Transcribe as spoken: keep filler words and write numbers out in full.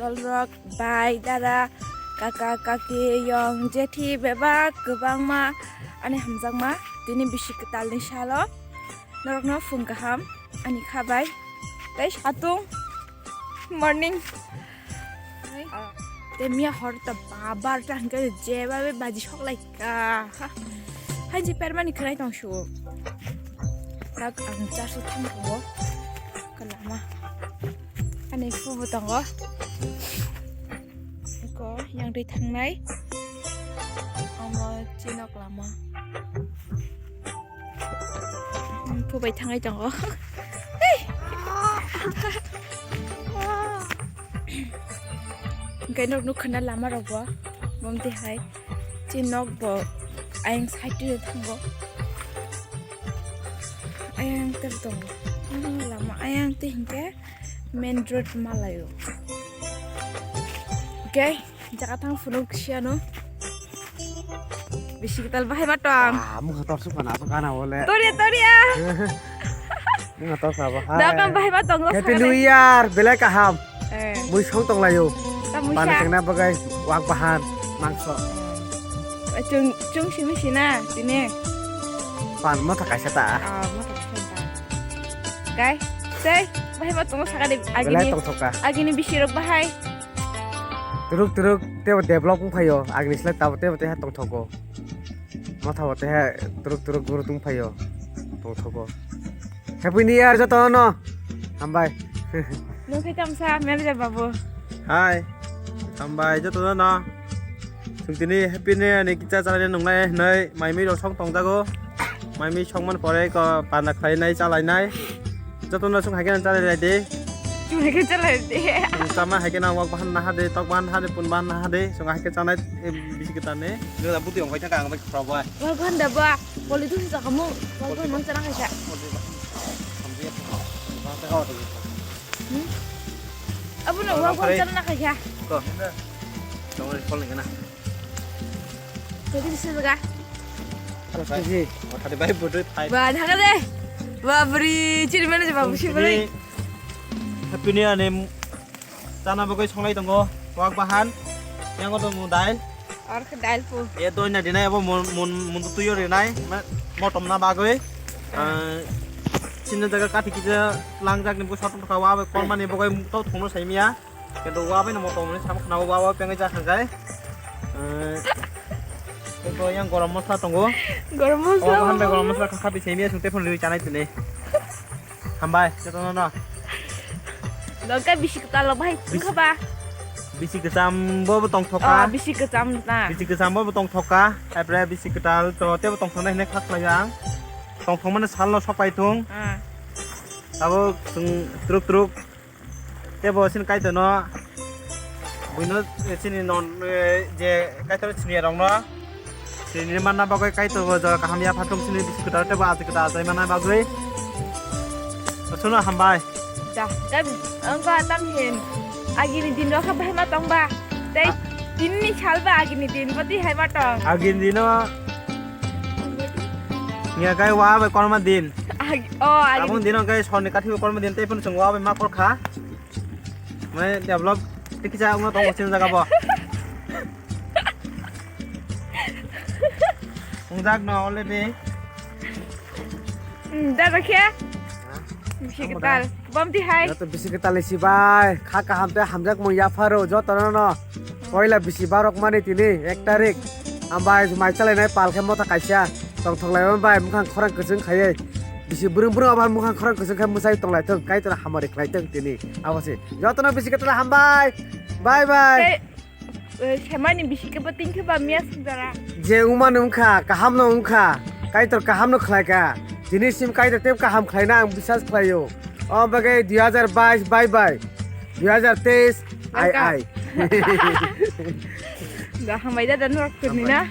Rok, bai, dada, kaka, kaki, yong, jethi, bebak, kwbangma, ani hamjakma, tini bisi kwtalni salo, norokno phung kaham, ani kha bai, tei satung, morning. Te miya hor ta ba, barta hingke jeba be baji sok lai ka. Ha. Hai je permani khlai tong su. Tak ang charsu thang ko. Kalama. Ani fu bu tongo. Ko yang dui thangnai. Omo chinok lama. Phubai thangwi tongo. Hei! Hwnkhe nok nukha na lama rok bo, bomti hai. Chini nok bo ayang side o thango. Ayang ter tongo. Ano lama ayang te hinkhe main road malayo. Okay. Jaga thang phunuk siya no. Bisi kwtal bahai ma tong. Ah, mukha tor sukha na sukha na ole. Toria, toria. Mukha tor sukha bahai. Dakam bahai ma tong. Happy New Year, belai kaham. Eh. Mui song tong layo. Tamo Pan sa. Tengna bagai wak bahan, mangso. Chung, chung simi sina, tini. Pan motha kaisa ta. Ah, motha kaisa ta. Gai, sei, bahai ma tong sakade. Belai agini, tong thoka. Agini bisi rok bahai. Turuk turuk tebo develop wng phaio, agni slai tabo tebo teha tongthogo. Motha bo teha turuk turuk guru tong phaio, tongthogo. Happy New Year jotono. Hambai. Nung khe tamsa manager babu. Hai. Hambai jotono. Sung tini Happy New Year ni kitsa chalai nungnai hnai mai mi rok song tongjago. Mai mi songman pore ko panda khlainai chalainai. Jotono sung haikhe chalai lai di. Sung haikhe chalai di. Sung chama haikhe na wak bahan naha de, tok bahan naha de, pun bahan naha de. Sung haikhe chanai, eh, bisi kwtal ni. Nila buti ongkoi thaka ang bai khra bai. Wak bahan da ba. Poli tu sa kamu. Wak bahan mang chana kaisa. Hmm? Abu na wak bahan chana kaisa. Ko. Tong ni phone ni kana. Jadi bisa juga. Terus sih. Makanya baik bodoh. Ba, thang de. Ba, beri, ciri mana coba, busi beri. Happy New Year ni chana bagwi songlai tongo, wak bahan, yango tongo dail. Or khe dail pu. E doi na dinai abo mun, mun, mun tu tuyo rinai, ma, motom na bagwi. Ah. Eh, sinna jaga kathi kisa langjak ni busa tong kha wa bai korma ni bagwi to thongno saimiya. Kento wa bai no motom ni sam khna wa wa pengwi ja kha jai. Eh, kento yang gorom masla tongo. Gorom masla. O bahan bai gorom masla kha kha bi saimiya sung te phone ri chanai tini. Hambai, jotono no. Logka bisi kwtal rok bahai wngkha ba? Bisi kwcham bo, bo tong thoka. Oh, bisi kwcham na. Bisi kwcham bo, bo tong thoka. Apre bisi kwtal to tebo tong thoknai hwnwi kha khlai ang. Tong thokmani salno sok pai thung. Ah. Abo chwng truk truk. Tebo chini Kaitorno, buino, eh, chini non, eh, je Kaitor chini rokno, chini manna bagwi Kaitor bo jora kaham yapha thung chini bisi kwtal tebo aji kwtal achai manna bagwi. Sono hambai. Da, da, angko atam hin. Agini din rokha bahai ma tong ba. Tei ah. Din ni sal ba agini din, boti hai ma tong. Agini dino. Ngiya kai wa bai korma din. Ag-, oh, agini. Abong dino kai sonni kathi bai korma din, tei phano chwng wa bai ma kor kha. Mane develop tikisa wngna tongo chini jaga bo. Wngjak no already. Hmm, da ba khe? Ha? Bisi kwtal. Bom di hai. Yato bisi kwtal si bai. Kha kaham te hamjak mo yapharo joto no no. Poila bisi barok mani tini ek tarik. Ambai mai chalai nai pal khe motha kaisa. Tong thok lai bai mukhang khorang kwchwng khaiye. Bisi bwrwng bwrwng abar mukhang khorang kwchwng khe mwsai tong lai thung. Kaitor hamari khlai thung tini. Abo se. Jotono bisi kwtal hambai. Bye bye. Tei, eh, semani bisi khe bo tin khe ba miya sing jara. Je wngmano wngkha, kaham no wngkha. Kaitor kaham no khlai kha. Tini sim Kaitor tei kaham khlai na ang biswas khlai o. O bagwi dui hazar bais bye bye. Dui hazar teis ai ai. Da hambai da dan rok tuni na.